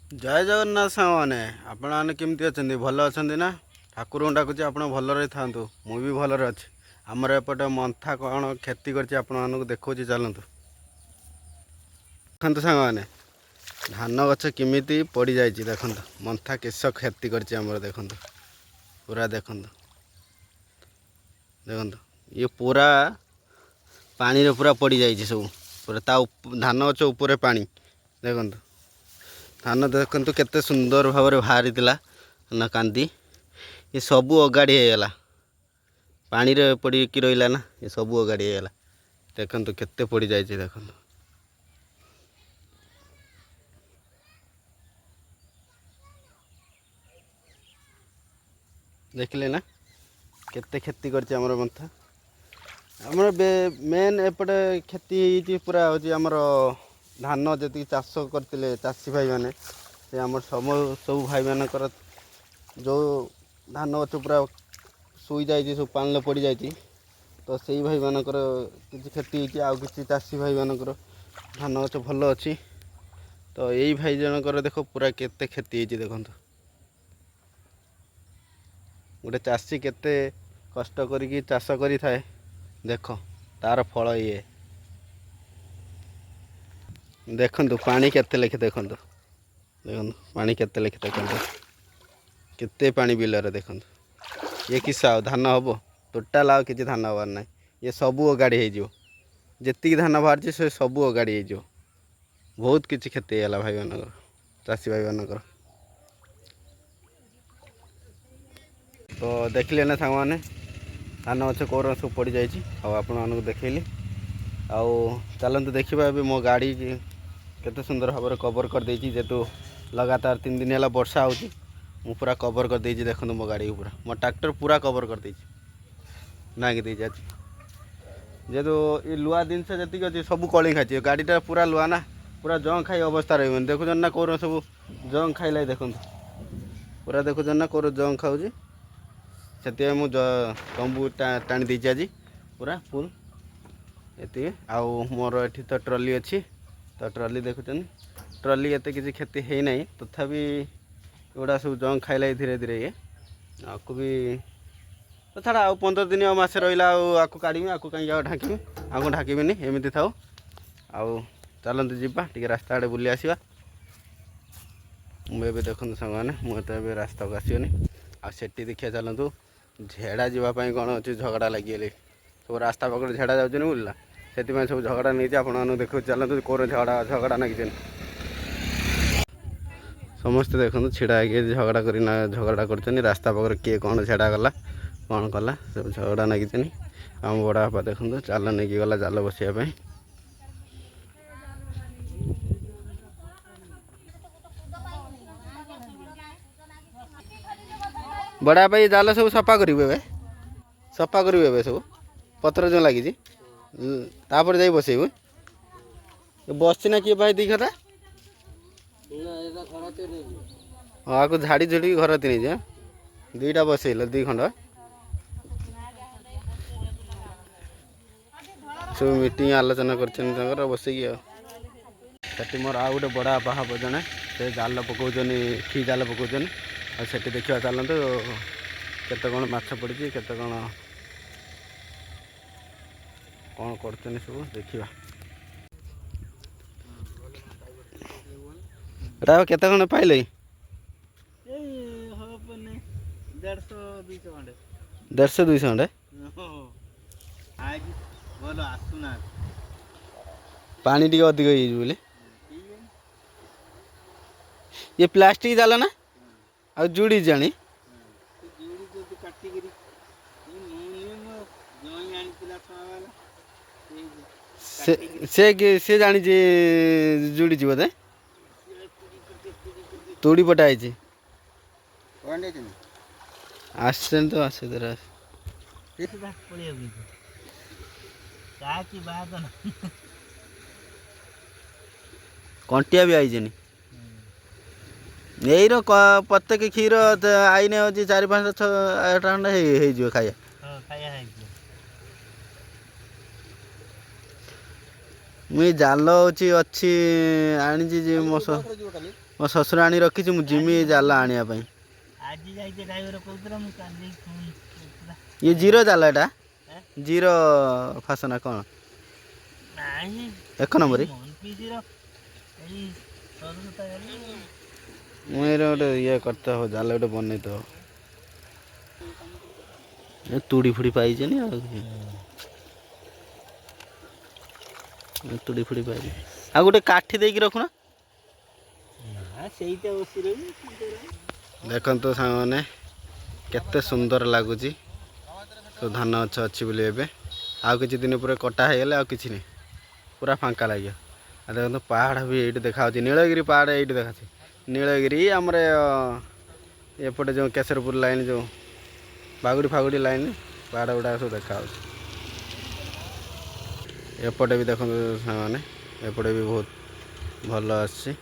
ଜୟ ଜଗନ୍ନାଥ ସାଙ୍ଗମାନେ, ଆପଣମାନେ କେମିତି ଅଛନ୍ତି? ଭଲ ଅଛନ୍ତି ନା? ଠାକୁରଙ୍କୁ ଡାକୁଛି, ଆପଣ ଭଲରେ ଥାଆନ୍ତୁ। ମୁଁ ବି ଭଲରେ ଅଛି। ଆମର ଏପଟେ ମନ୍ଥା କ'ଣ କ୍ଷତି କରିଛି, ଆପଣମାନଙ୍କୁ ଦେଖାଉଛି, ଚାଲନ୍ତୁ। ଦେଖନ୍ତୁ ସାଙ୍ଗମାନେ, ଧାନ ଗଛ କେମିତି ପଡ଼ିଯାଇଛି। ଦେଖନ୍ତୁ, ମନ୍ଥା କେଶ କ୍ଷତି କରିଛି ଆମର। ଦେଖନ୍ତୁ, ପୁରା ଦେଖନ୍ତୁ, ଦେଖନ୍ତୁ, ଇଏ ପୁରା ପାଣିରେ ପୁରା ପଡ଼ିଯାଇଛି ସବୁ। ପୁରା ତା ଧାନ ଗଛ ଉପରେ ପାଣି। ଦେଖନ୍ତୁ ଧାନ, ଦେଖନ୍ତୁ କେତେ ସୁନ୍ଦର ଭାବରେ ବାହାରିଥିଲା ନା କାନ୍ଦି। ଏ ସବୁ ଅଗାଡ଼ି ହେଇଗଲା, ପାଣିରେ ପଡ଼ିକି ରହିଲା ନା, ଏ ସବୁ ଅଗାଡ଼ି ହେଇଗଲା। ଦେଖନ୍ତୁ କେତେ ପଡ଼ିଯାଇଛି, ଦେଖନ୍ତୁ। ଦେଖିଲେ ନା କେତେ କ୍ଷତି କରିଛି ଆମର ମନ୍ଥା? ଆମର ମେନ୍ ଏପଟେ କ୍ଷତି ହେଇଛି ପୁରା ହେଉଛି ଆମର ଧାନ ଯେତିକି ଚାଷ କରିଥିଲେ ଚାଷୀ ଭାଇମାନେ, ସେ ଆମର ସବୁ ଭାଇମାନଙ୍କର ଯେଉଁ ଧାନ ଗଛ ପୁରା ଶୋଇଯାଇଛି, ସବୁ ପାଣିରେ ପଡ଼ିଯାଇଛି, ତ ସେଇ ଭାଇମାନଙ୍କର କିଛି କ୍ଷତି ହେଇଛି। ଆଉ କିଛି ଚାଷୀ ଭାଇମାନଙ୍କର ଧାନ ଗଛ ଭଲ ଅଛି। ତ ଏଇ ଭାଇ ଜଣଙ୍କର ଦେଖ ପୁରା କେତେ କ୍ଷତି ହେଇଛି। ଦେଖନ୍ତୁ, ଗୋଟେ ଚାଷୀ କେତେ କଷ୍ଟ କରିକି ଚାଷ କରିଥାଏ, ଦେଖ ତାର ଫଳ ଇଏ। ଦେଖନ୍ତୁ ପାଣି କେତେ ଲେଖେ, ଦେଖନ୍ତୁ, ଦେଖନ୍ତୁ ପାଣି କେତେ ଲେଖେ, ଦେଖନ୍ତୁ କେତେ ପାଣି ବିଲରେ। ଦେଖନ୍ତୁ, ଇଏ କିସ ଆଉ ଧାନ ହେବ? ଟୋଟାଲ୍ ଆଉ କିଛି ଧାନ ହେବାର ନାହିଁ। ଇଏ ସବୁ ଅଗାଡ଼ି ହେଇଯିବ। ଯେତିକି ଧାନ ବାହାରିଛି ସେ ସବୁ ଅଗାଡ଼ି ହେଇଯିବ। ବହୁତ କିଛି କ୍ଷତି ହେଇଗଲା ଭାଇମାନଙ୍କର, ଚାଷୀ ଭାଇମାନଙ୍କର। ତ ଦେଖିଲେ ନା ସାଙ୍ଗମାନେ, ଧାନ ଗଛ କୋଉରା ସବୁ ପଡ଼ିଯାଇଛି, ଆଉ ଆପଣମାନଙ୍କୁ ଦେଖେଇଲି। ଆଉ ଚାଲନ୍ତୁ ଦେଖିବା ଏବେ ମୋ ଗାଡ଼ି କେତେ ସୁନ୍ଦର ଭାବରେ କଭର୍ କରିଦେଇଛି। ଯେହେତୁ ଲଗାତାର 3 ଦିନ ହେଲା ବର୍ଷା ହେଉଛି, ମୁଁ ପୁରା କଭର୍ କରିଦେଇଛି। ଦେଖନ୍ତୁ, ମୋ ଗାଡ଼ିକୁ ପୁରା, ମୋ ଟ୍ରାକ୍ଟର ପୁରା କଭର୍ କରିଦେଇଛି, ନାଗି ଦେଇଛି ଆଜି। ଯେହେତୁ ଏ ଲୁହା ଜିନିଷ ଯେତିକି ଅଛି ସବୁ କଳି ଖାଇଛି। ଗାଡ଼ିଟା ପୁରା ଲୁହା ନା, ପୁରା ଜଙ୍କ୍ ଖାଇ ଅବସ୍ଥା ରହିବନି। ଦେଖୁଛନ୍ତି ନା କୋଉର ସବୁ ଜଙ୍କ୍ ଖାଇଲା? ଦେଖନ୍ତୁ ପୁରା, ଦେଖୁଛନ୍ତି ନା କୋଉର ଜଙ୍କ୍ ଖାଉଛି? ସେଥିପାଇଁ ମୁଁ ତମ୍ବୁ ଟାଣି ଦେଇଛି ଆଜି ପୁରା ଫୁଲ୍। ଏତିକି। ଆଉ ମୋର ଏଠି ତ ଟ୍ରଲି ଅଛି, ତ ଟ୍ରଲି ଦେଖୁଛନ୍ତି, ଟ୍ରଲି ଏତେ କିଛି କ୍ଷତି ହେଇନାହିଁ। ତଥାପି ଏଗୁଡ଼ା ସବୁ ଜଙ୍କ୍ ଖାଇଲା ଧୀରେ ଧୀରେ ଇଏ। ଆକୁ ବି ତ ଛାଡ଼, ଆଉ 15 ଦିନ ଆଉ ମାସେ ରହିଲା, ଆଉ ଆକୁ କାଢ଼ିବି। ଆକୁ କାହିଁକି ଆଉ ଢାଙ୍କିବି? ଆଉ କ'ଣ ଢାଙ୍କିବିନି, ଏମିତି ଥାଉ। ଆଉ ଚାଲନ୍ତୁ ଯିବା ଟିକେ ରାସ୍ତା ଆଡ଼େ ବୁଲି ଆସିବା। ମୁଁ ଏବେ ଦେଖନ୍ତୁ ସାଙ୍ଗମାନେ, ମୁଁ ତ ଏବେ ରାସ୍ତାକୁ ଆସିବନି। ଆଉ ସେଠି ଦେଖିବା ଚାଲନ୍ତୁ, ଝେଡ଼ା ଯିବା ପାଇଁ କ'ଣ ଅଛି, ଝଗଡ଼ା ଲାଗିଗଲେ ସବୁ। ରାସ୍ତା ପାଖରେ ଝେଡ଼ା ଯାଉଛନ୍ତି, ବୁଝିଲା? ସେଥିପାଇଁ ସବୁ ଝଗଡ଼ା ନେଇଛି। ଆପଣମାନଙ୍କୁ ଦେଖୁଛି, ଚାଲନ୍ତୁ, କୋର ଝଗଡ଼ା ଝଗଡ଼ା ନାଗିଛନ୍ତି ସମସ୍ତେ। ଦେଖନ୍ତୁ, ଛିଡ଼ା ହେଇକି ଝଗଡ଼ା କରି ଝଗଡ଼ା କରୁଛନ୍ତି ରାସ୍ତା ପାଖରେ। କିଏ କ'ଣ ଝେଡ଼ା କଲା, କ'ଣ କଲା, ସବୁ ଝଗଡ଼ା ନାଗିଛନ୍ତି। ଆମ ବଡ଼ ବାପା ଦେଖନ୍ତୁ ଜାଲ ନେଇକି ଗଲା ଜାଲ ବସିବା ପାଇଁ। ବଡ଼ ବାପା, ଏଇ ଜାଲ ସବୁ ସଫା କରିବୁ ଏବେ? ସଫା କରିବୁ ଏବେ ସବୁ ପତ୍ର ଯେଉଁ ଲାଗିଛି, ତାପରେ ଯାଇ ବସେଇବୁ। ବସିଛି ନା କିଏ ଭାଇ ଦି ଖରା? ହଁ, ଆକୁ ଝାଡ଼ି ଝୁଡ଼ିକି ଘର ତିନି ଦୁଇଟା ବସେଇଲ, ଦୁଇ ଖଣ୍ଡ। ସବୁ ମିଟିଂ ଆଲୋଚନା କରିଛନ୍ତି ତାଙ୍କର ବସିକି। ଆଉ ସେଠି ମୋର ଆଉ ଗୋଟେ ବଡ଼ ବାପା ହେବ ଜଣେ, ସେ ଜାଲ ପକାଉଛନ୍ତି, ଖି ଜାଲ ପକାଉଛନ୍ତି। ଆଉ ସେଠି ଦେଖିବା ଚାଲନ୍ତୁ, କେତେ କ'ଣ ମାଛ ପଡ଼ିଛି, କେତେ କ'ଣ କ'ଣ କରୁଛନ୍ତି ସବୁ ଦେଖିବା। ଏଟା କେତେ ଖଣ୍ଡେ ପାଇଲେ? 150 200 ଖଣ୍ଡେ। 150 200 ଖଣ୍ଡେ। ଆଜି ଭଲ ଆସୁନାହାନ୍ତି। ପାଣି ଟିକେ ଅଧିକ ହେଇଯାଇଛି ବୋଲି। ଇଏ ପ୍ଲାଷ୍ଟିକ ଜାଲ ନା ଆଉ ଜୁଡ଼ି ଜାଣି? ଜୁଡ଼ି ଯଦି କାଟିକିରି ମୁଁ ମୋ ଜଇଁ ଆଣିଥିଲା ବାଲା। ସେ ସେ ସେ ଜାଣିଛି, ଜୁଡ଼ିଛି ବୋଧେ, ତୁଡ଼ି ପଟା ହେଇଛି। ଆସିଛନ୍ତି ତ, ଆସେ। ପଳେଇବାକୁ କାକି ବାଦ। କଣ୍ଟିଆ ବି ଆଇଛନ୍ତି। ଏଇର ପ୍ରତ୍ୟେକ କ୍ଷୀର ଆଇନେ ହେଉଛି ଚାରି ପାଞ୍ଚ ଛଅ ଆଠଟା ଖଣ୍ଡେ ହେଇଯିବ ଖାଇବା। ଖାଇବା ହେଇଯିବ। ମୁଁ ଏଇ ଜାଲ ହେଉଛି ଅଛି ଆଣିଛି ଯେ ମଶ। ମୋ ଶ୍ୱଶୁର ଆଣି ରଖିଛି, ମୁଁ ଯିମି ଜାଲ ଆଣିବା ପାଇଁ। ଆଜି ଯାଇକି ଡ୍ରାଇଭର କହୁଥିଲା, ମୁଁ କାଲି ଫୋନ୍ କରୁଥିଲା। ଇଏ ଜିରୋ ଜାଲ ଏଟା, ଜିରୋ ଫାସ ନା କ'ଣ? ନାଇଁ। ଏକ ନମ୍ବର। ମନ୍ ପିସିର ଏଇ ସରୁ ସୂତା ଗାଲି। ମୁଁ ଏଇଟା ଗୋଟେ ଇଏ କରିତେ ହବ, ଜାଲ ଗୋଟେ ବନେଇତେ ହବ। ଏ ତୁଡ଼ି ଫୁଡ଼ି ପାଇছেନି ଆଉ କି? ଏ ତୁଡ଼ି ଫୁଡ଼ି ପାଇଛି। ଆଉ ଗୋଟେ କାଠି ଦେଇକି ରଖୁନ। ନା, ସେଇଟା ବସି ରହିବି। ଦେଖନ୍ତୁ ସାଙ୍ଗମାନେ, କେତେ ସୁନ୍ଦର ଲାଗୁଛି ସବୁ ଧାନ ଗଛ ଅଛି ବୋଲି। ଏବେ ଆଉ କିଛି ଦିନ ପରେ କଟା ହେଇଗଲେ ଆଉ କିଛି ନାହିଁ, ପୁରା ଫାଙ୍କା ଲାଗିବ। ଆଉ ଦେଖନ୍ତୁ, ପାହାଡ଼ ବି ଏଇଠି ଦେଖାହେଉଛି, ନୀଳଗିରି ପାହାଡ଼ ଏଇଠି ଦେଖାଉଛି। ନୀଳଗିରି ଆମର ଏପଟେ ଯେଉଁ କେଶରପୁର ଲାଇନ୍, ଯେଉଁ ବାଗୁଡ଼ି ଫାଗୁଡ଼ି ଲାଇନ୍, ପାହାଡ଼ ଗୁଡ଼ାକ ସବୁ ଦେଖାହେଉଛି। ଏପଟେ ବି ଦେଖନ୍ତୁ ସାଙ୍ଗମାନେ, ଏପଟେ ବି ବହୁତ ଭଲ ଆସୁଛି।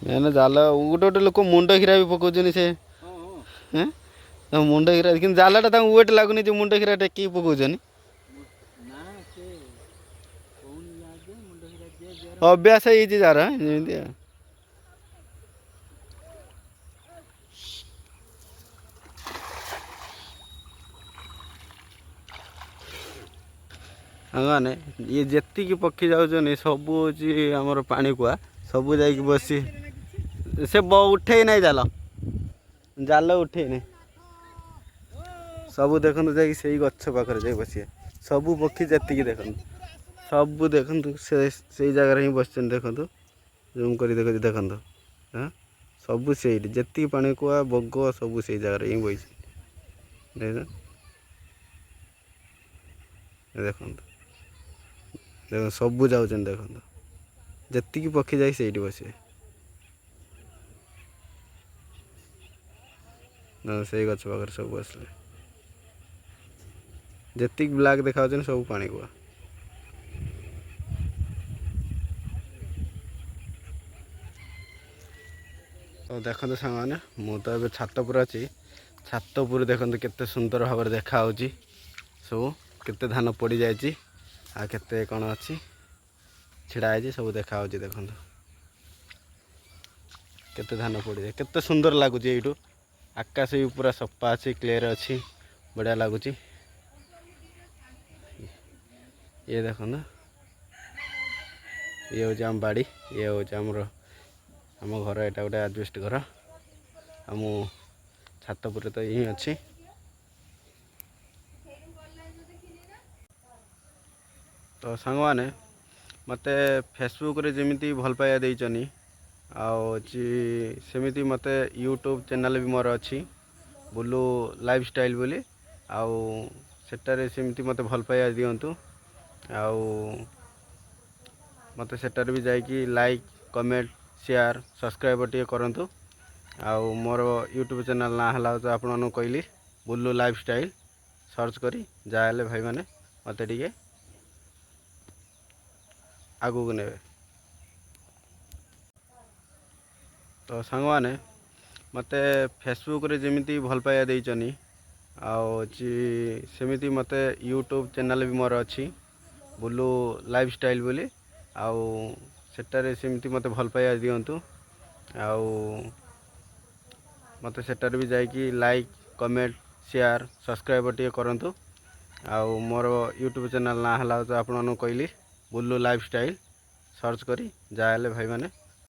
ମେନ୍ ଜାଲ ଗୋଟେ ଗୋଟେ ଲୋକ ମୁଣ୍ଡ ଖିରା ବି ପକାଉଛନ୍ତି ସେ। ହଁ ହଁ ହେଁ, ତାଙ୍କ ମୁଣ୍ଡ ଖିରା, କିନ୍ତୁ ଜାଲଟା ତାଙ୍କୁ ୱେଟ୍ ଲାଗୁନି ଯେ ମୁଣ୍ଡ ଖିରା ଟେକିକି ପକାଉଛନ୍ତି। ନା, ସେ କହୁନି ଯାହା ମୁଣ୍ଡ ଖିରା ଦିଏ ଯାର। ଅଭ୍ୟାସ ହେଇଛି ଯାର ଯେମିତି ଆଉ। ସାଙ୍ଗମାନେ, ଇଏ ଯେତିକି ପକ୍ଷୀ ଯାଉଛନ୍ତି ସବୁ ହେଉଛି ଆମର ପାଣିକୁଆ। ସବୁ ଯାଇକି ବସି ସେ ଉଠେଇ ନାହିଁ ଜାଲ, ଜାଲ ଉଠେଇ ନାହିଁ। ସବୁ ଦେଖନ୍ତୁ, ଯାଇକି ସେଇ ଗଛ ପାଖରେ ଯାଇ ବସିବେ ସବୁ ପକ୍ଷୀ ଯେତିକି। ଦେଖନ୍ତୁ, ସବୁ ଦେଖନ୍ତୁ, ସେ ସେଇ ଜାଗାରେ ହିଁ ବସିଛନ୍ତି। ଦେଖନ୍ତୁ, ଜୁମ୍ କରି ଦେଖୁଛି, ଦେଖନ୍ତୁ। ହଁ, ସବୁ ସେଇଠି ଯେତିକି ପାଣିକୁଆ, ବଗ ସବୁ ସେଇ ଜାଗାରେ ହିଁ ବସିଛନ୍ତି। ଦେଖ, ଦେଖନ୍ତୁ, ଦେଖନ୍ତୁ, ସବୁ ଯାଉଛନ୍ତି। ଦେଖନ୍ତୁ, ଯେତିକି ପକ୍ଷୀ ଯାଇ ସେଇଠି ବସିବେ। ଦେଖନ୍ତୁ, ସେଇ ଗଛ ପାଖରେ ସବୁ ବସିଲେ। ଯେତିକି ବ୍ଲାକ୍ ଦେଖାଯାଉଛନ୍ତି ସବୁ ପାଣିକୁଆ। ତ ଦେଖନ୍ତୁ ସାଙ୍ଗମାନେ, ମୁଁ ତ ଏବେ ଛାତ ଉପରେ ଅଛି। ଛାତ ଉପରେ ଦେଖନ୍ତୁ କେତେ ସୁନ୍ଦର ଭାବରେ ଦେଖାହେଉଛି ସବୁ, କେତେ ଧାନ ପଡ଼ିଯାଇଛି ଆଉ କେତେ କ'ଣ ଅଛି ଛିଡ଼ା ହେଇଛି, ସବୁ ଦେଖାହେଉଛି। ଦେଖନ୍ତୁ କେତେ ଧାନ ପଡ଼ିଯାଏ, କେତେ ସୁନ୍ଦର ଲାଗୁଛି ଏଇଠୁ। ଆକାଶ ବି ପୁରା ସଫା ଅଛି, କ୍ଲିୟର ଅଛି, ବଢ଼ିଆ ଲାଗୁଛି। ଇଏ ଦେଖନ୍ତୁ, ଇଏ ହେଉଛି ଆମ ବାଡ଼ି, ଇଏ ହେଉଛି ଆମର ଆମ ଘର। ଏଇଟା ଗୋଟେ ଆଜବେଷ୍ଟ ଘର ଆଉ ମୁଁ ଛାତ ଉପରେ ତ ହିଁ ଅଛି। ତ ସାଙ୍ଗମାନେ, ମୋତେ ଫେସବୁକ୍ରେ ଯେମିତି ଭଲ ପାଇବା ଦେଇଛନ୍ତି ଆଉ ଅଛି, ସେମିତି ମୋତେ ୟୁଟ୍ୟୁବ୍ ଚ୍ୟାନେଲ୍ ବି ମୋର ଅଛି, ବୁଲୁ ଲାଇଫ୍ ଷ୍ଟାଇଲ୍ ବୋଲି। ଆଉ ସେଟାରେ ସେମିତି ମୋତେ ଭଲ ପାଇବା ଦିଅନ୍ତୁ ଆଉ ମୋତେ ସେଟାରେ ବି ଯାଇକି ଲାଇକ୍, କମେଣ୍ଟ, ସେୟାର, ସବସ୍କ୍ରାଇବ୍ ଟିକେ କରନ୍ତୁ। ଆଉ ମୋର ୟୁଟ୍ୟୁବ୍ ଚ୍ୟାନେଲ୍ ନାଁ ହେଲା ତ ଆପଣମାନଙ୍କୁ କହିଲି, ବୁଲୁ ଲାଇଫ୍ ଷ୍ଟାଇଲ୍। ସର୍ଚ୍ଚ କରି ଯାହା ହେଲେ ଭାଇମାନେ ମୋତେ ଟିକେ ଆଗକୁ ନେବେ। ତ ସାଙ୍ଗମାନେ, ମୋତେ ଫେସବୁକ୍ରେ ଯେମିତି ଭଲ ପାଇବା ଦେଇଛନ୍ତି ଆଉ ଅଛି, ସେମିତି ମୋତେ ୟୁଟ୍ୟୁବ୍ ଚ୍ୟାନେଲ୍ ବି ମୋର ଅଛି, ବୁଲୁ ଲାଇଫ୍ ଷ୍ଟାଇଲ୍ ବୋଲି। ଆଉ ସେଟାରେ ସେମିତି ମୋତେ ଭଲ ପାଇବା ଦିଅନ୍ତୁ ଆଉ ମୋତେ ସେଟାରେ ବି ଯାଇକି ଲାଇକ୍, କମେଣ୍ଟ, ସେୟାର, ସବସ୍କ୍ରାଇବ୍ ଟିକେ କରନ୍ତୁ। ଆଉ ମୋର ୟୁଟ୍ୟୁବ୍ ଚ୍ୟାନେଲ୍ ନାଁ ହେଲା ତ ଆପଣମାନଙ୍କୁ କହିଲି, ବୁଲୁ ଲାଇଫ୍ ଷ୍ଟାଇଲ୍। ସର୍ଚ୍ଚ କରି ଯାହା ହେଲେ ଭାଇମାନେ